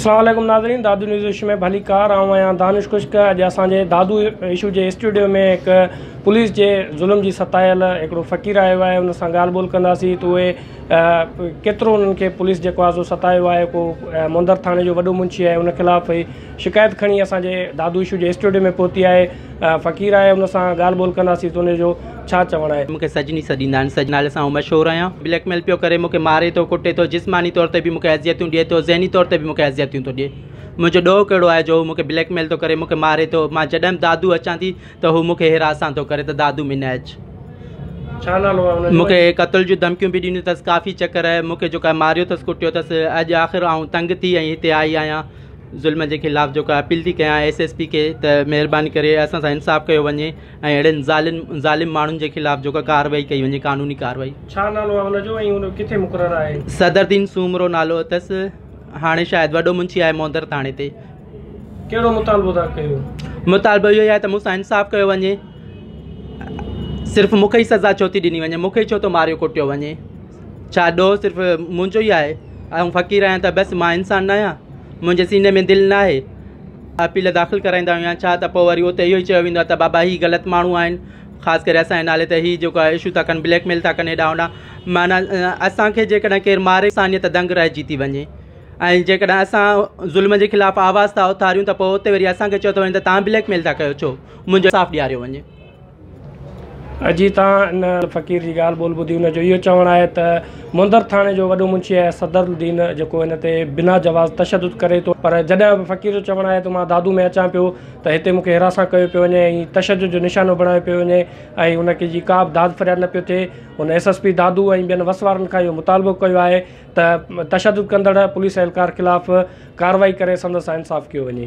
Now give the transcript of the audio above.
اسلام عليڪم ناظرين دادو نيوز اشو ۾ ڀليڪار آئون آهيان دانش خشڪ اڄ اسان جي دادو اشو جي اسٽوڊيو ۾ هڪ پوليس جي ظلم جي ستايل هڪڙو فقير آيو آهي ان سان ڳالهه ٻولهه ڪنداسين ته اهي ڪيترو انهن کي پوليس جيڪو آهي سو ستايو آهي ڪو موندر ٿاڻي جو وڏو منشي آهي ان خلاف هي شڪايت کڻي اسان جي دادو اشو جي اسٽوڊيو ۾ پهتي آهي فقير آهي ان سان ڳالهه ٻولهه ڪنداسين ته ان جو ڇا چوڻ آهي. مون کي سجني سڏيندا آهن سج نالي سان آئون مشهور آهيان. بليڪ ميل پيو ڪري مون کي ماري ٿو ڪٽي ٿو جسماني طور تي به مون کي اذيتون ڏئي ٿو ذهني طور تي به مون کي اذيتون ٿو ڏئي منهنجو ڏوهه ڪهڙو آهي جو هو مون کي بليڪ ميل ٿو ڪري مون کي ماري ٿو مان جڏهن به دادو اچان ٿي ته هو مون کي هراسان ٿو ڪري ته دادو ۾ نه اچ. ڇا نالو آهي ان جو؟ مون کي قتل جون ڌمڪيون به ڏنيون اٿس ڪافي چڪر مون کي جيڪو آهي ماريو اٿس ڪٽيو اٿس اڄ آخر آئون تنگ ٿي ۽ هتي آئي آهيان ظلم جي خلاف جيڪو آهي اپيل ٿي ڪيان ايس ايس پي کي ته مهرباني ڪري اسان سان انصاف ڪيو وڃي ۽ اهڙن ظالم ظالم ماڻهن جي خلاف جيڪا ڪارروائي ڪئي وڃي قانوني ڪارروائي. ڇا نالو آهي ان جو ۽ ان ڪٿي مقرر آهي؟ صدر دين سومرو نالو اٿس هاڻي شايد وڏو منشي آهي موندر ٿاڻي تي. ڪهڙو مطالبو ٿا ڪيو؟ مطالبو اهو ئي آهي ته مون سان انصاف ڪيو وڃي صرف مون کي ئي سزا ڇو ٿي ڏني وڃي مون کي ئي ڇو ٿو ماريو ڪٽيو وڃي ڇا ڏوهه صرف منهنجو ئي آهي آئون فقير آهيان ته بس مان انسان نه آهيان منهنجي سيني ۾ دل نه آهي اپيل داخل ڪرائيندا آهيون يا ڇا ته پوء وري اتي اهو ئي چيو ويندو آهي ته بابا هي غلط ماڻهو آهن خاص ڪري اسان جي نالي تي هي جيڪو آهي اشو ٿا ڪن بليڪ ميل ٿا ڪن هيڏانهن هوڏانهن معنيٰ اسان کي جيڪڏهن ڪير ماري انسانيت دنگ رهجي ٿي وڃي ۽ جيڪڏهن اسان ظلم جي خلاف آواز ٿا اٿاريون ته پوء اتي وري اسان کي چيو ٿو وڃي ته توهان بليڪ ميل ٿا ڪيو ڇو منهنجو انصاف ڏياريو وڃي. جي توهان ان فقير جي ڳالهه ٻولهه ٻڌي ان جو اهو چوڻ آهي ته موندر ٿاڻي جو وڏو منشي آهي صدر الدين جيڪو هن تي بنا جواز تشدد ڪري ٿو پر جڏهن به فقير جو چوڻ آهي ته مان دادو ۾ اچان پيو ته هتي مون کي هراسان ڪيو پيو وڃي ۽ تشدد جو نشانو بڻايو پيو وڃي ۽ ان کي جي ڪا به داد فرياد نه پيو ٿئي هن ايس ايس پي دادو ۽ ٻين وس وارن کان اهو مطالبو ڪيو آهي ته تشدد ڪندڙ پوليس اهلڪار خلاف ڪارروائي ڪري سندس سان انصاف ڪيو وڃي.